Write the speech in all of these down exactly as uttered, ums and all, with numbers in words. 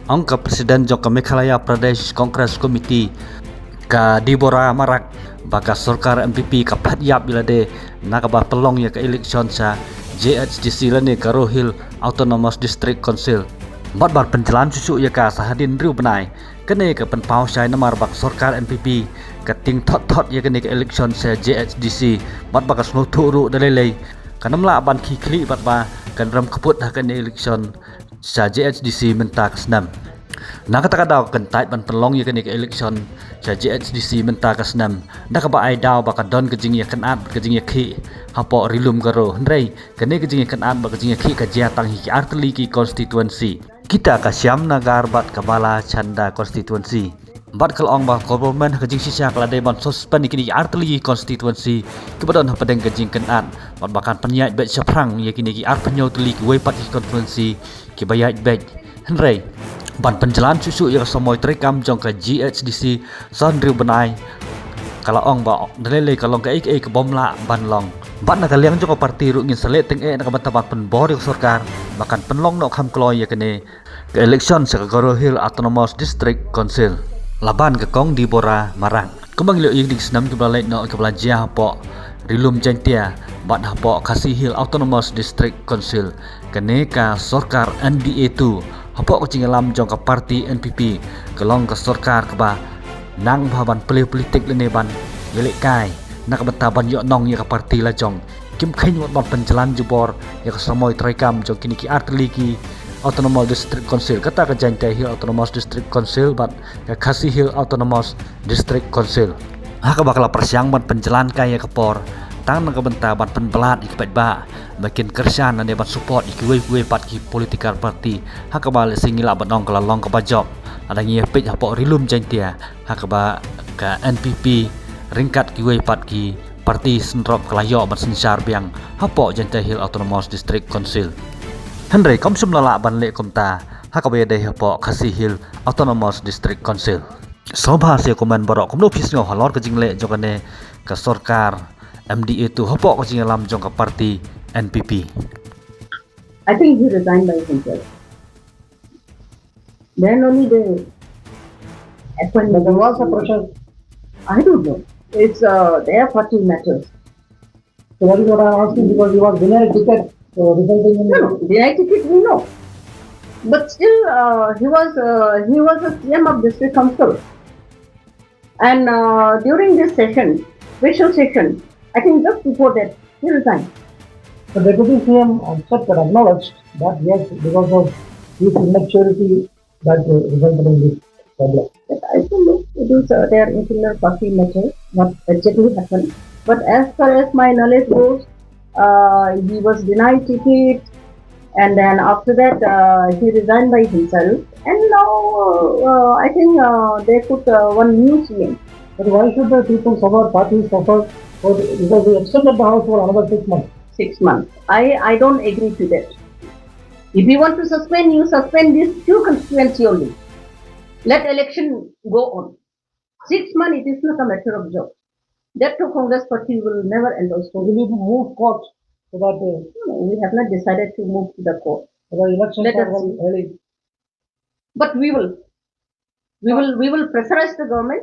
Ong ka President jong ka Meghalaya Pradesh Congress Committee, ka Deborah Marak, ba ka sorkar N P P ka phet ïap ïa lade na kaba pynlong ïa ka election sha J H D C lane Garo Hill Autonomous District Council. Bad ban pynjlan shuh shuh ïa ka sa hadien hynriew bnai. Kane ka pynpaw shai namar ba ka sorkar N P P ka tieng thot thot ïa kane ka election sha J H D C, bad ba ka sngewthuh ruh da lei lei kan ym lah ban khie khlieh bad ba kan rem kput ha kane election sha J H D C mynta ka snem. Na kata ka daw kan tait ban pynlong ïa kane ka election sha J H D C mynta ka snem, da kaba ai daw ba ka don ka jingïakynad bad ka jingïakhih hapoh Ri Lum Garo. Hynrei kane ka jingïakynad bad ka jingïakhih ka jia tang hi ki artylli ki constituency, kita ka Shyamnagar bad ka Balachanda constituency. Bad ka la ong ba ka government ha ka jingshisha ka la dei ban suspend ïa kine ki artylli ki constituency kiba don hapdeng ka jingkynad, bad ba kan pynïaid beit shaphrang ïa kine ki arphew hynñiew tylli kiwei pat ki constituency kiba ïaid beit. Hynrei ban pynjlan shuh shuh ïa ka samoi treikam jong ka J H D C sa hynriew bnai, ka la ong ba da lei lei ka long kaei kaei ka bym lah ban long. Bad na ka liang jong ka party ruh ngin sa leh tyngeh na ka bynta ban pynbor ïa ka sorkar ba kan pynlong noh kham kloi ïa kane ka election sha ka Garo Hill Autonomous District Council. La ban ka Kong Deborah Marak. Kumba ngi la ïohi ha kine ki snem kiba la leit noh kiba la jia hapoh Ri Lum Jaintia bad hapoh Khasi Hill Autonomous District Council, kane ka sorkar N D A two hapoh ka jingïalam jong ka party N P P ka long ka sorkar kaba nang bha ban plie politik lane ban ïalehkai na ka bynta ban ïoh nong ïa ka party la jong. Kim kheiñ wat ban pynjlan jubor ïa ka samoi treikam jong kine ki artylli ki Autonomous District Council, kata ka Jaintia Hill Autonomous District Council bad ka Khasi Hill Autonomous District Council, ha kaba ka la pyrshang ban pynjlan kai ïa ka por tang na ka bynta ban pynbha ïa ki paidbah ba kin kyrshan lane ban support ïa kiwei kiwei pat ki political party, ha kaba lehse ngi lah ban ong ka la long kaba jop. Lada ngi ïa peit hapoh Ri Lum Jaintia, ha kaba ka N P P ryngkat kiwei pat ki party syndrop ka la ïoh ban synshar biang hapoh Jaintia Hill Autonomous District Council. Hynrei kam shym la lah ban leh kumta ha kaba ïadei hapoh Khasi Hill Autonomous District Council. Sngewbha sa comment baroh kumno phi sngew halor ka jingleh jong kane ka sorkar M D A two hapoh ka jingïalam jong ka party N P P. I think he resigned by himself. Then only the appointment. But there was a pressure. I don't know. It's uh, their party matters. So that is what I am asking, because he was denied ticket, so resulting in No, no, denied ticket, we know. But still, uh, he was uh, he was a C M of district council. And uh, during this session, special session, I think just before that, he resigned. The deputy C M accepted, acknowledged that yes, because of his immaturity, that uh, resulted in this problem. But I don't know. It is uh, their internal party matter, what exactly happened. But as far as my knowledge goes, uh, he was denied ticket, and then after that, uh, he resigned by himself. And now, uh, I think uh, they put uh, one new C M. But why should the people suffer, parties suffer, for, because they extended the house for another six months? Six months. I, I don't agree to that. If you want to suspend, you suspend these two constituency only. Let election go on. Six months, it is not a matter of joke. That too, Congress party will never endorse. So will you move court so that uh, No, no, we have not decided to move to the court. the election Let court us was see. Held? But we will, we will, we will pressurize the government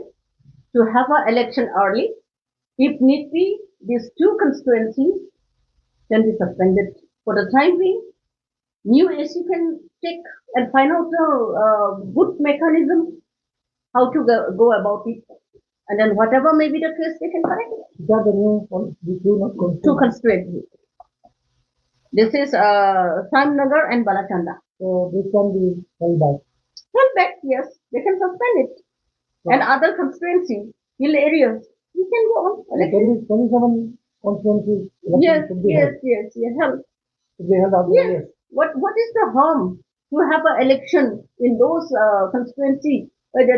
to have an election early. If need be, these two constituencies can be suspended for the time being. New A C can take and find out a uh, good mechanism how to go, go about it. And then whatever may be the case, they can correct it. Is that the new con- the two not Two constituency? Constituencies. This is uh, Shyamnagar and Balachanda. So this can be held back. Held back, yes, they can suspend it. And other constituency, hill areas, you can go on. So twenty, twenty-seven constituencies election Yes, should be yes, held. Yes, yes, held. Should be held after Yes. Yes. What what is the harm to have an election in those uh, constituency where there